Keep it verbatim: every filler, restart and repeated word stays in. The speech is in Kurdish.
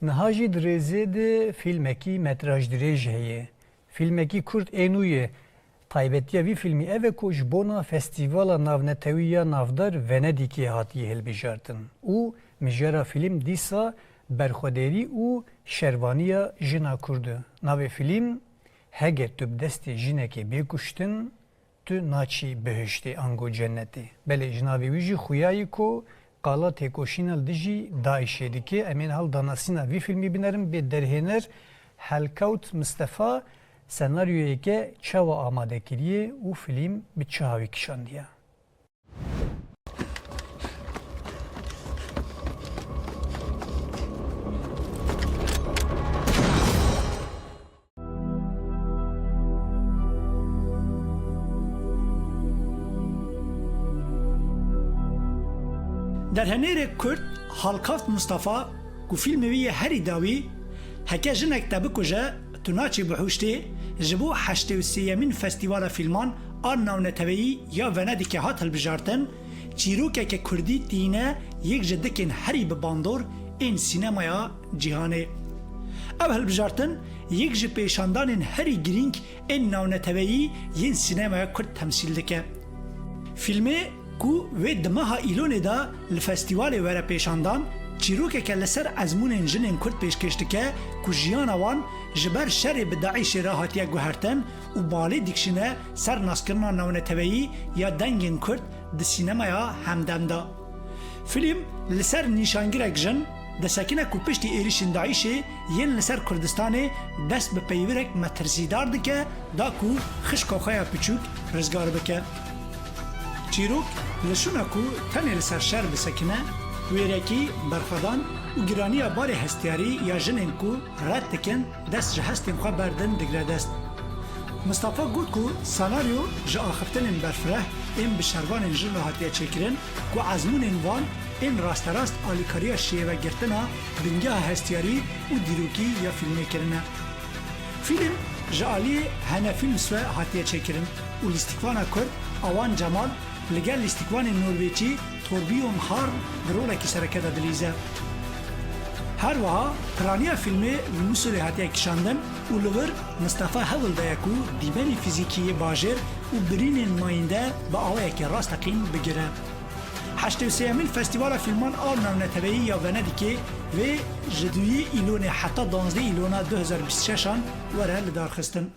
Niha jî di rêzê de fîlmekî metrajdirêj heye. Fîlmekî kurt ê nû ye. Taybetiya vî fîlmî ev e ku ji bona Festîvala Navnetewî ya Navdar Venedîkê hatiye hilbijartin û mijara fîlm dîsa berxwedêrî û şervaniya jina kurd e. Navê fîlm, Heger tu bi destê jinekê bê kuştin, tu naçî bihiştê ango cennetê. Belê, ji navê wî jî xuya ye ku qala têkoşîna li dijî DAIŞê dike. Em ên hal danasîna vî fîlmî binerin, bê derhêner Helkewt Mistefa senaryoyeke çawa amade kiriye û fîlm bi çi hawî kişandiye? Derhenêrê Kurd Halkaft Mustafa, ku fîlmê wî yê herî dawî, Heke jinek te bikuje, tu naçî bihuştê, ji bo heştê û sêyemîn Festîvala Fîlman a Navneteweyî ya Venedîkê hat hilbijartin, çîrokeke kurdî tîne yek ji dikên herî bi bandor ên sînemaya cîhanê. Ev hilbijartin yek ji pêşandanên herî girîng ên navneteweyî yên sînemaya kurd temsîl dike. Fîlmê ku wê di meha Îlonê de li festîvalê were pêşandan, çîrokeke li ser ezmûnên jinên kurd pêşkêş dike ku jiyana wan ji ber şerê bi DAIŞê re hatiye guhertin û balê dikişîne ser naskirina navneteweyî ya dengên kurd di sînemaya hemdem de. Fîlm li ser nîşangirek jin disekine ku piştî êrîşên DAIŞê yên li ser Kurdistanê dest bi peywirek metirsîdar dike da ku xişka xwe ya piçûk rizgar bike. Çîrok li şûna ku tenê li ser şer bisekine, wêrekî, berxwedan û giraniya barê hestiyarî ya jinên ku red dikin, dest ji hestên xwe berdin, digre dest. Mistefa got ku senaryo ji axiftinên berfireh ên bi şervanên jin re hatiye çêkirin ku ezmûnên wan ên rasterast alîkariya şêwegirtina bingeha hestiyarî û dîrokî ya fîlmê kirine. Fîlm ji aliyê Hene Films ve hatiye çêkirin û lîstikvana kurd Awan Cemal li gel lîstikvanê norwêçî Torbjørn Harm di rolekî sereke de dilîze. Her wiha piraniya fîlmê li Mûsilê hatiye kişandin û li vir Mistefa hewl daye ku dîmenê fîzîkî yê bajêr û birînên mayînde bi awayekî rasteqîn bigire. Heştê û sêyemîn Festîvala Fîlman a Navneteweyî ya Venedîkê vê ji duyê Îlonê heta duwazdeh Îlona du hezar bîst şeş an were lidarxistin.